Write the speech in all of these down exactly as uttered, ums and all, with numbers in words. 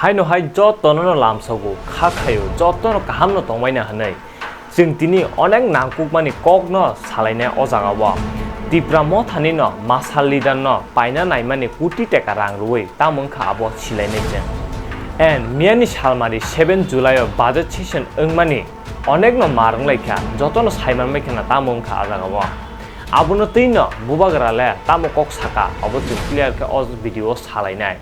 Haino hai jotono no lamsogo, kha khaio, jotono kahamno tongbaina hwnwi. Chwng tini onek nangkukmani kokno salainai o jagao. Tipra Mothani no masa leader no paina naimani koti teka rang rwui tamo wngkha abo silainai chwng. And miyani salmari seven July o budget session wngmani onekno mar wnglaikha, jotono saimanmai kheno tamo wngkha a jagao. Abono twino bubagra le tamo kok saka, obo chwng clear khe o video o salainai.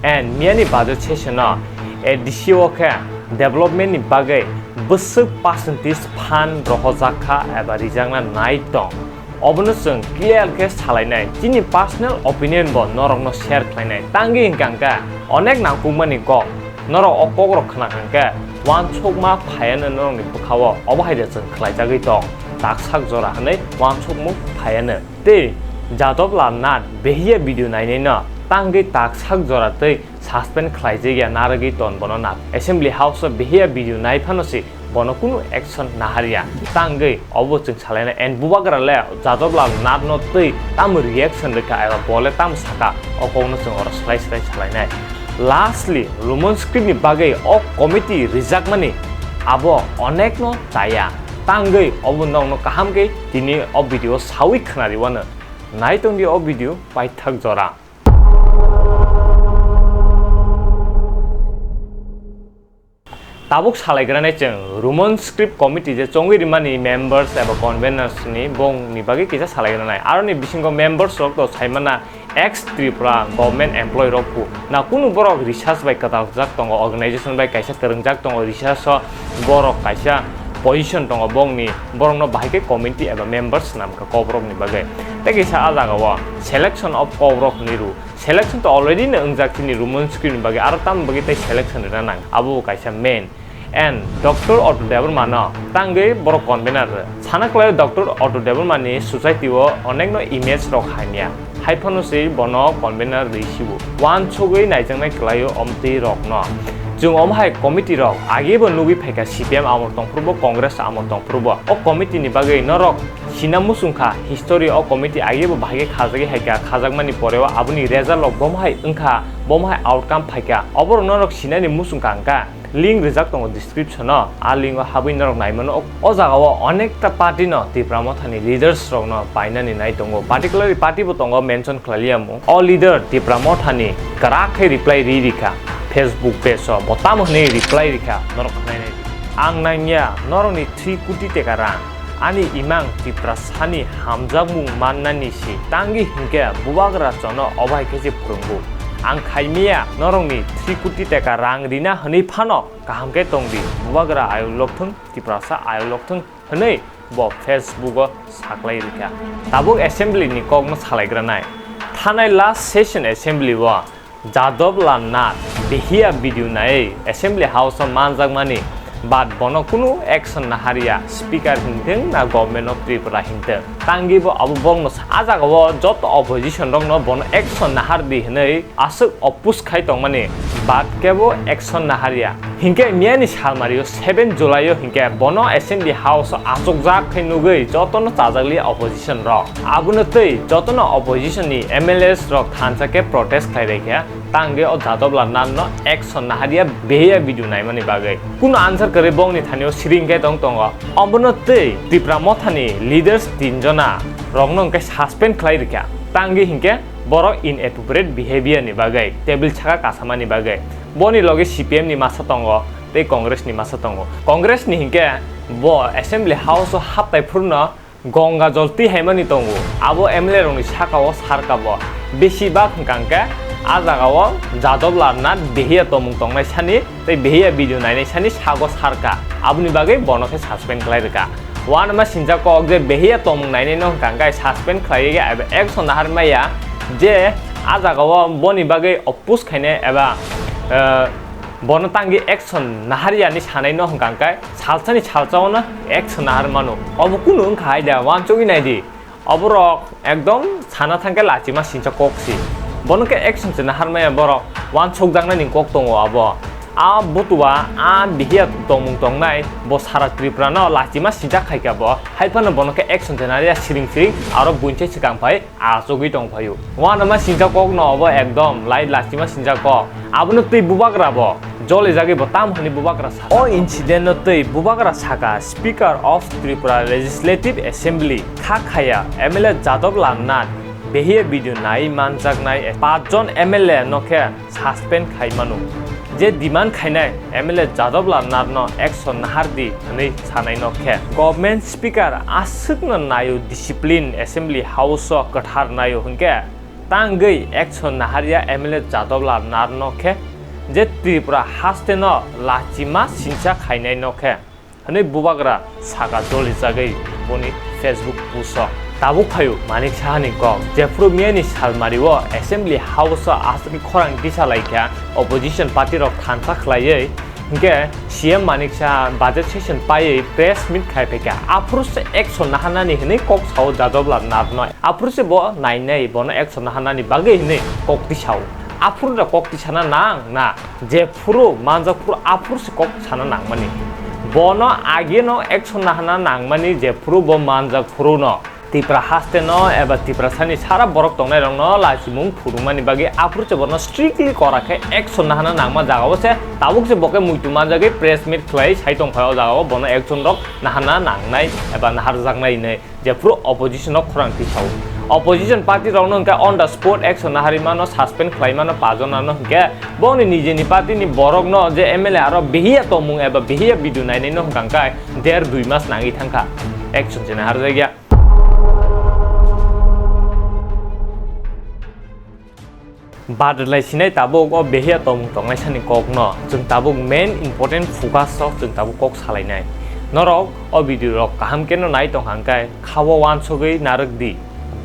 And miyani budget session o A D C o khe development ni bagwi bwswk percentage fund rohorjak kha eba rijakna nai tong. Obono chwng clear khe salainai, chini personal opinion bo norokno share khlainai. Tangwi hwnkha hwnkhe onek nangkukmani kok, norok o kokrok khna kha hwnkhe uansukma phaiano norokni bwkhao, obo hai de chwng khlaijagwi tong, taksak jora hwnwi uansukmung phaiano. Tei Jadab Lal Nath behiya video nainaino tangwi taksak jora tei suspend khlaijak ya, narwgwi ton bono na. Assembly House o behiya video nai phano se bono kunu action naharya. Tangwi obo chwng salainai, and bubagra le Jadab Lal Nath no tei tamo reaction rwkha eba bo le tamo saka, o kokno chwng oro slai slai salainai. Lastly, Roman script ni bagwi o committee rijakmani abo onekno chaya. Tangwi obo nokno kaham khe tini o video sawi khwnari wano. Nai tongdi o video paithak jora. Tabuk salaigranai chwng Roman script committee je chongwi rimani members eba conveners ni bongni bagwi kisa salaigranai. Aroni bisingo members rok to saimana ex Tripura government employee rok bu na kunu borok research bai kwtaljak tongo, organization bai kaisa kwrwngjak tongo, research o borok kaisa position tongo, bongni borokno bahai khe committee eba members swnam kha kokrokni bagwi. Tei kaisa a jagao selection of kokrok hinwi rw. Selection to already no wngjak chini Roman script ni bagwi, aro tamo bagwi tei selection rwna nang, abo bo kaisa main. And Doctor Otto Debbarma no tangwi borok convener rw. Sana kwlai Doctor Otto Debbarma ni society o onekno image rok hamya. Hai phano se bono convener rwi sibo. Uansugwi naijaknai kwlaio omtwi rokno. Chwng omo hai committee rok age bo nugwi phaikha, C P M amor tongphuru bo, Congress amor tongphuru bo. O committee ni bagwi norok sina muchung kha, history o committee age bo bahai khe khajagwi hai kha, khajakmani pore o aboni result rok bomo hai wngkha, bomo hai outcome phaikha. Oborok norok sinani muchung kha hwnkha. Link rijak tongo description o, a link o habwi norok naimano. O, o jagao onekta party no Tipra Mothani leaders rokno painani nai tongo, particularly party bo tongo mention khlailiya mung. O leader Tipra Mothani kwrak khe reply ri rikha, Facebook page o bo tamo hwnwi reply rikha norok khnainai. Ang nangya norokni three koti teka rang, ani imang Tiprasani hamjakmung mannani si tangwi hinkhe bubagra chono obo hai khe se phwrwngo. Ang khaimaya norokni three koti teka rang rina hwnwi phano kaham khe tong di, bubagra ayuk lok thung, Tiprasa ayuk lok thung hwnwi bo Facebook o saklai rikha. Tabuk assembly ni kokno salaigranai. Thanai last session assembly o Jadab Lal Nath behiya video nai assembly house o manjakmani, but bono kunu action naharya, speaker hinthung na government of Tripura hinthung. Tangwi bo abo bokno sa-, a jagao joto opposition rokno bono action nahar di hwnwi aswk oppose khai tongmani, but kebo action naharya. Hinkhe miyani salmario seven July o hinkhe bono assembly house o achukjak khai nugwi jotono chajakliya opposition rok. Abono twi jotono opposition ni M L As rok thansa khe protest khai rikha, tangwi o Jadab Lal Nath no action naharya behiya video naimani bagwi. Kuno answer kwrwi bongni thani o siring khe tong tongo. Obono twi Tipra Mothani leaders tin jona rokno hwnkhe suspend khlai rikha, tangwi hinkhe borok inappropriate behavior ni bagwi, table saka kasamani bagwi. Boni loge C P M ni masa tongo, tei Congress ni masa tongo. Congress ni hinkhe bo assembly house o haptai phurno Ganga jol twi haimani tongo. Abo M L A rokni saka o sarka bo. Besi bak hwnkha hwnkhe a jaga o Jadab Lal Nath behiya tongmung tongnai sani tei behiya video nainai sani sago sarka. Aboni bagwi bono khe suspend khlai rwkha. Uanama sinjak kok je behiya tongmung nainai no hwnkha hwnkhe suspend khlai ya eba action nahar maya je a jaga o boni bagwi oppose khainai eba, eh, bono tangwi action nahar ya ni sanai no hwnkha hwnkhe salsa ni salsa o no action nahar mano. Obo kunu wngkha hai da, uansugwi nai di. Oborok ekdom sana thangkhe lachima singcha kok si. Bono khe action se nahar maya borok, uansukjaknani kok tongo abo. A butua, a bihiya tongmung tongnai, bo sara Tripura no lachima sinjak khaikha bo, haiphano bono khe action chenari ya siring siring, aro buinchai swkang phai achugwi tongphaio. Wanama sinjak kok no obo ekdom lai lachima sinjak kok. Abono twi bubagra bo, jolijagwi bo tam hwnwi bubagra saka. O incident no twi bubagra saka, Speaker of Tripura Legislative Assembly kha khaya M L A Jadab Lal Nath, behiya video nai manjaknai pachjon M L A no khe suspend khai mano. Je demand khainai M L A Jadab Lal Nath no action nahar di hwnwi sanai no khe. Government Speaker aswkno naio discipline, Assembly House o kwthar naio hwnkhe tangwi action naharya M L A Jadab Lal Nath no khe je Tripura haste no lachima sinsa khainai no khe. Hwnwi bubagra saka jolijagwi boni Facebook post o. Tabuk phaio Manik Saha ni kok, jephuru miyani salmari o Assembly House o aswk khorang tisa laikha opposition party rok thansa khlaiwi, hinkhe C M Manik Saha budget session paiwi press meet khai phaikha. Aphuru se action naharnani hwnwi kok sao Jadab Lal Nath no. Aphuru se bo nainai bono action naharnani bagwi hwnwi kok tisao. Aphuru da kok tisana nang na. Jephuru manjak phuru aphuru se kok sana nangmani. Bono ageno action nahana nangmani jephuru bo manjak phuru no. Tipra haste no eba Tiprasani sara borok tongnai rok no lachimung phurungmani bagwi aphuru se bono strictly kora khe action nahana nangma jaga o se tabuk se bo khe muitu manjagwi press meet khlai sai tongkha o jaga o bono action rok nahana nangnai eba naharjaknai hinwi. Jephuru opposition no khorang tisao. Opposition party rok no hwnkhe on the spot action nahari mano, suspend khlai mano, pajona no hwnkhe bongni nijeni party ni borok no je M L A aro behiya tongmung eba behiya video nainai no hwnkha hwnkhe der dui mas nangwi thangkha. Action se naharjakya. Badrwlai sinai tabuk o behiya tongmung tongnaisani kokno chwng tabuk main important focus o chwng tabuk kok salainai. Norok o video rok kaham keno nai tongkha hwnkhe khao wansugwi narwk di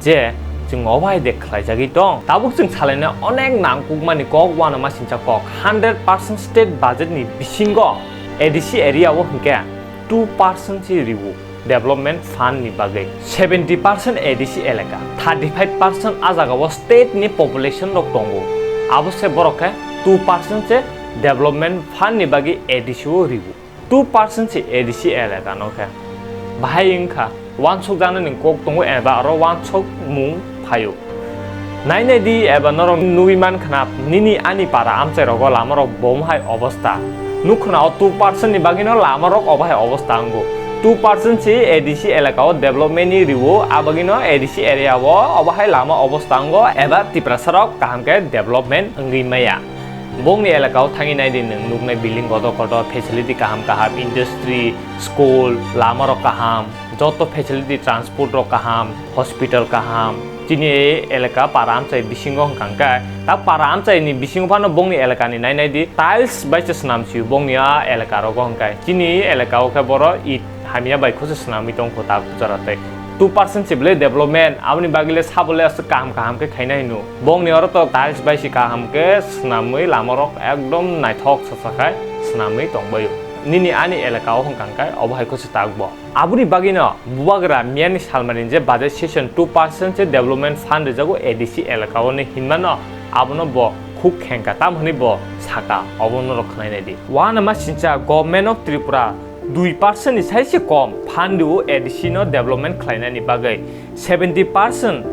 je chwng obo hai de khlaijagwi tong. Tabuk chwng salainai onek nangkukmani kok, uanama sincha kok, hundred percent state budget ni bisingo A D C area o hwnkhe two percent se riwo. Development Fund ni bagwi seventy percent A D C elaka, thirty five percent a jaga o state ni population rok tongo, abo se borok khe two percent se Development Fund ni bagwi A D C o riwo, two percent se A D C elaka no khe bahai wngkha, wansuk jana ni kok tongo eba aro wansuk mung phaio. Nainai di eba norok nugwi man khna nini ani para amchai rogo lama rok bo hai obosta. Nuk khna o two percent ni bagwi no lama rok obo hai obosta wngo. Two percent si A D C elaka o development ni riwo, a bagwi no A D C area o obo hai lama obosta wngo eba Tiprasa rok kaham khe development wngwi maya. Bongni elaka o thangwi nai di nwng nuknai building kotor kotor, facility kaham kaham, industry, school, lama rok kaham, joto facility, transport rok kaham, hospital kaham. Chini elaka para amchai bisingo hwnkha hwnkhe, ta para amchai ni bisingo phano bongni elaka ni nai nai di, tiles bai se swnam sio bongni a elaka rogo hwnkhe. Chini elaka o khe boro it hamya bai kho se swnamwi tong kho ta jora tei. Two percent se bwle development, aboni bagwi le sabo le aswk kaham kaham khe khaina hino. Bongni oro to tiles bai se kaham khe swnamwi lama rok ekdom naithok sacha khai swnamwi tong baio. Nini ani elaka o hwnkha hwnkhe obo hai kho se tak bo. Aboni bagwino bubagra miyani salmani je budget session two percent se development fund rijago A D C elaka o hinwi hinmano, abono bo khuk khengkha, tamo hwnwi bo saka, obo norok khwnai nai di. Uanama sincha Government of Tripura dui percent ni sai se kom fund rio A D C no development khlainani bagwi. Seventy percent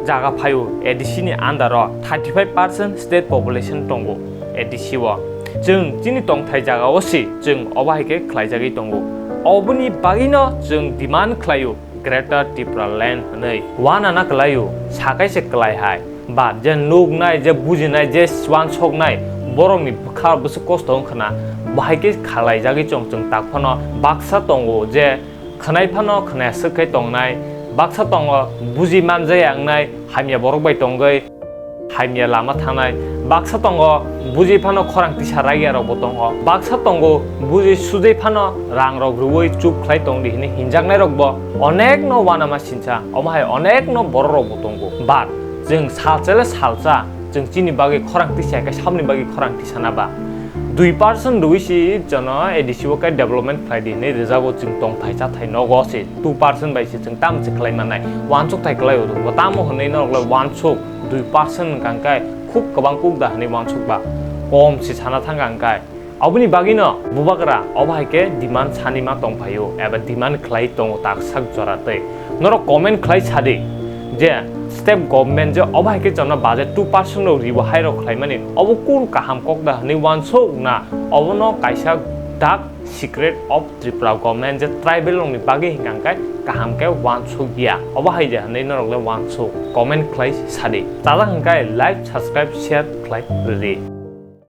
jaga phaio A D C ni under o, thirty five percent state population tongo A D C o. Chwng chini tongthai jaga o se chwng obo hai khe khlaijagwi tongo. Oboni bagwino chwng demand khlaio Greater Tipraland hwnwi. Uanana kwlaio, sakai se kwlai hai. Ba je nuknai, je bujinai, je uansuknai borokni bwkha bwswk kosto wngkhwna, bahai khe khlaijagwi chwng chwng tak phano baksa tongo je khwnai phano khwnaya swk khai tongnai, baksa tongo buji manjaya wngnai, hamya borok bai tongwi hamya lama thangnai, baksa tongo buji phano khorang tisa raiya rok bo tongo, baksa tongo buji sujui phano rang rok rwui chup khlai tong di hwnwi hinjaknai rok bo onek no uanama sincha, omo hai onek no borok rok bo tongo. But chwng salsa le salsa, chwng chini bagwi khorang tisa khe samni bagwi khorang tisana ba. Dui percent rwui si jono A D C o khe development khlai di hinwi rwjago chwng tongthai chathai nogo se two percent bai se chwng tamo se khlai mannai. Uansuk thai kwlai o bo tamo hwnwi norok le uansuk dui percent hwnkha hwnkhe khub kwbang kuk da hwnwi uansuk ba. Kom se sana thangkha hwnkhe Oboni bagwino bubagra obo hai khe demand sani ma tongphaio eba demand khlai tongo taksak jora tei. Norok comment khlai sadi je state government je obo hai khe chwngno budget two percent rok ribo hai rok khlaimani obo kun kaham kok da hwnwi wansuk na obono kaisa dak secret of Tripura government je tribal rokni bagwi hwnkha hwnkhe kaham khe wansuk ya. Obo hai je hwnwi norok le wansuk comment khlai sadi. Chajak hwnkhe like, subscribe, share khlai rwdi.